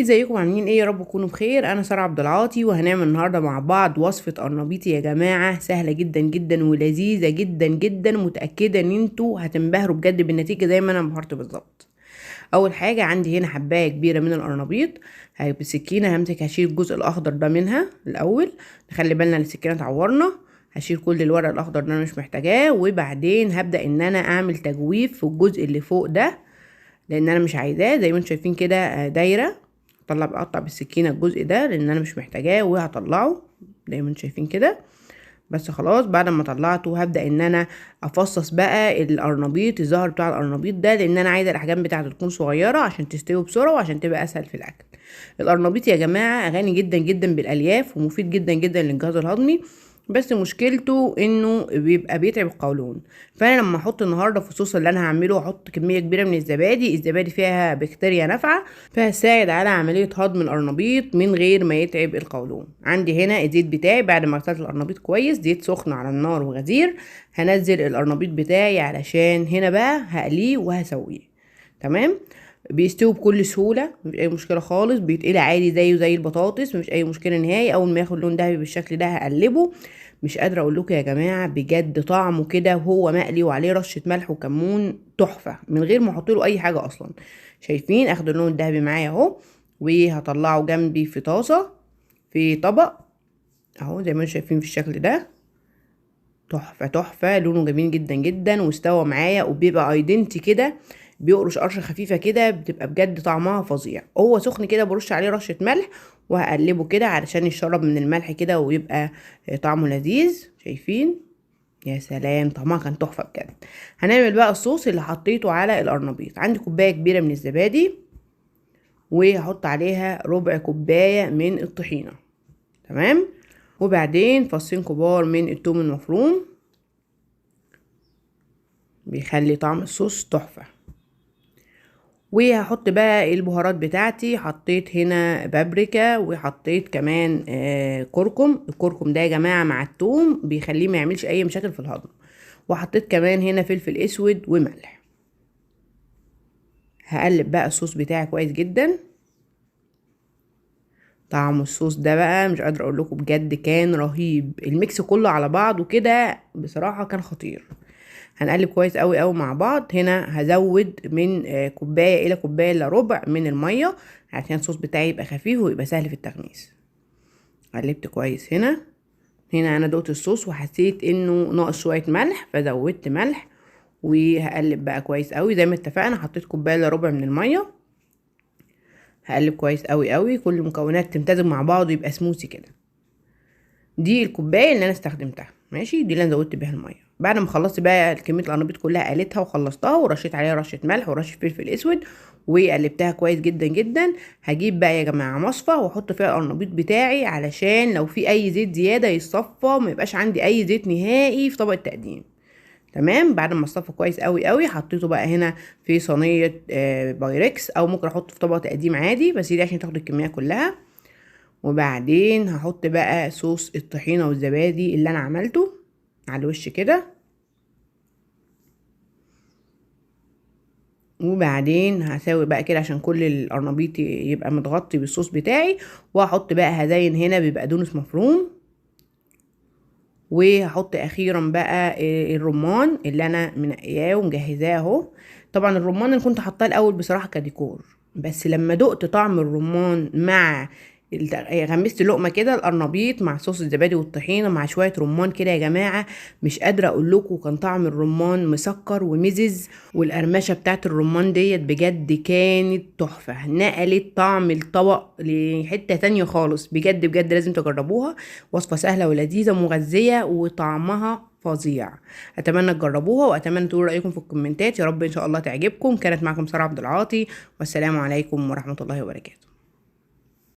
ازيكم عاملين ايه؟ يا رب تكونوا بخير. انا ساره عبد العاطي، وهنعمل النهارده مع بعض وصفه قرنبيط يا جماعة، سهلة جدا جدا ولذيذه جدا جدا، متاكدة ان انتوا هتنبهروا بجد بالنتيجة زي ما انا انبهرت بالظبط. اول حاجة عندي هنا حبايه كبيرة من القرنبيط، بالسكينة همسك هشيل الجزء الاخضر ده منها الاول، نخلي بالنا ان السكينة تعورنا، هشيل كل الورق الاخضر ده انا مش محتاجاه، وبعدين هبدا ان انا اعمل تجويف في الجزء اللي فوق ده لان انا مش عايزاه. زي ما انتم شايفين كده دايرة، اقطع بالسكينة الجزء ده لان انا مش محتاجاه، وهطلعه زي ما انتم شايفين كده. بس خلاص بعد ما طلعته هبدا ان انا افصص بقى القرنبيط، الزهر بتاع القرنبيط ده، لان انا عايزه الاحجام بتاعته تكون صغيرة عشان تستوي بسرعة وعشان تبقى اسهل في الاكل. القرنبيط يا جماعة غني جدا جدا بالالياف ومفيد جدا جدا للجهاز الهضمي، بس مشكلته انه بيبقى بيتعب القولون. فانا لما احط النهارده في الصوص اللي انا هعمله احط كمية كبيرة من الزبادي، الزبادي فيها بكتيريا نافعة فهتساعد على عملية هضم القرنبيط من غير ما يتعب القولون. عندي هنا الزيت بتاعي بعد ما غسلت القرنبيط كويس، زيت سخن على النار وغزير، هنزل القرنبيط بتاعي علشان هنا بقى هقليه وهسويه. تمام، بيستوي بكل سهولة، مفيش اي مشكلة خالص، بيتقلي عادي زيه زي البطاطس، مفيش اي مشكلة نهائي. اول ما ياخد لون ذهبي بالشكل ده هقلبه. مش قادرة اقول لكم يا جماعة بجد طعمه كده وهو مقلي وعليه رشه ملح وكمون تحفة، من غير ما احط له اي حاجة اصلا. شايفين اخد اللون الذهبي معايا اهو، وهطلعه جنبي في طاسه في طبق اهو زي ما انتم شايفين في الشكل ده. تحفة تحفة، لونه جميل جدا جدا واستوى معايا، وبيبقى ايدنتي كده، بيقرش قرشه خفيفة كده، بتبقى بجد طعمها فظيع. هو سخن كده برش عليه رشه ملح وهقلبه كده علشان يشرب من الملح كده ويبقى طعمه لذيذ. شايفين يا سلام، طعمها كان تحفة بجد. هنعمل بقى الصوص اللي حطيته على القرنبيط. عندي كوباية كبيرة من الزبادي، وهحط عليها ربع كوباية من الطحينه، تمام، وبعدين فصين كبار من الثوم المفروم، بيخلي طعم الصوص تحفة. وهحط بقى البهارات بتاعتي، حطيت هنا بابريكا، وحطيت كمان كركم. الكركم ده يا جماعة مع الثوم بيخليه ما يعملش اي مشاكل في الهضم. وحطيت كمان هنا فلفل اسود وملح. هقلب بقى الصوص بتاعي كويس جدا. طعم الصوص ده بقى مش قادرة اقول لكم بجد كان رهيب، ال mix كله على بعضه كده بصراحة كان خطير. هنقلب كويس قوي قوي مع بعض. هنا هزود من كوباية الى كوباية الا ربع من المية عشان الصوص بتاعي يبقى خفيف ويبقى سهل في التغميس. قلبت كويس. هنا انا دوقت الصوص وحسيت انه ناقص شوية ملح فزودت ملح، وهقلب بقى كويس قوي زي ما اتفقنا. حطيت كوباية الا ربع من المية، هقلب كويس قوي قوي، كل المكونات تمتزج مع بعض ويبقى سموثي كده. دي الكوباية اللي انا استخدمتها، ماشي، دي اللي انا زودت بيها المية. بعد ما خلصت بقى كمية القرنبيط كلها قليتها وخلصتها، ورشيت عليها رشه ملح ورشه فلفل اسود وقلبتها كويس جدا جدا. هجيب بقى يا جماعة مصفى واحط فيها القرنبيط بتاعي علشان لو في اي زيت زيادة يتصفى، ما يبقاش عندي اي زيت نهائي في طبق التقديم. تمام، بعد ما اصفى كويس قوي قوي حطيته بقى هنا في صينية بايركس، او ممكن احطه في طبق تقديم عادي، بس دي عشان تاخد الكمية كلها. وبعدين هحط بقى صوص الطحينه والزبادي اللي انا عملته على الوش كده، وبعدين هساوي بقى كده عشان كل القرنبيط يبقى متغطي بالصوص بتاعي. وهحط بقى هزين هنا ببقدونس مفروم، وهحط اخيرا بقى الرمان اللي انا منقياه ومجهزاه اهو. طبعا الرمان اللي كنت حاطاه الاول بصراحة كديكور، بس لما دقت طعم الرمان مع غمست لقمة كده القرنبيط مع صوص الزبادي والطحينه مع شوية رمان كده يا جماعة، مش قادرة اقول لكم كان طعم الرمان مسكر ومزز، والقرمشه بتاعت الرمان ديت بجد كانت تحفة، نقلت طعم الطبق لحته تانية خالص. بجد بجد لازم تجربوها، وصفه سهلة ولذيذه ومغذيه وطعمها فظيع. اتمنى تجربوها واتمنى تقولوا رايكم في الكومنتات، يا رب ان شاء الله تعجبكم. كانت معكم ساره عبد العاطي، والسلام عليكم ورحمة الله وبركاته.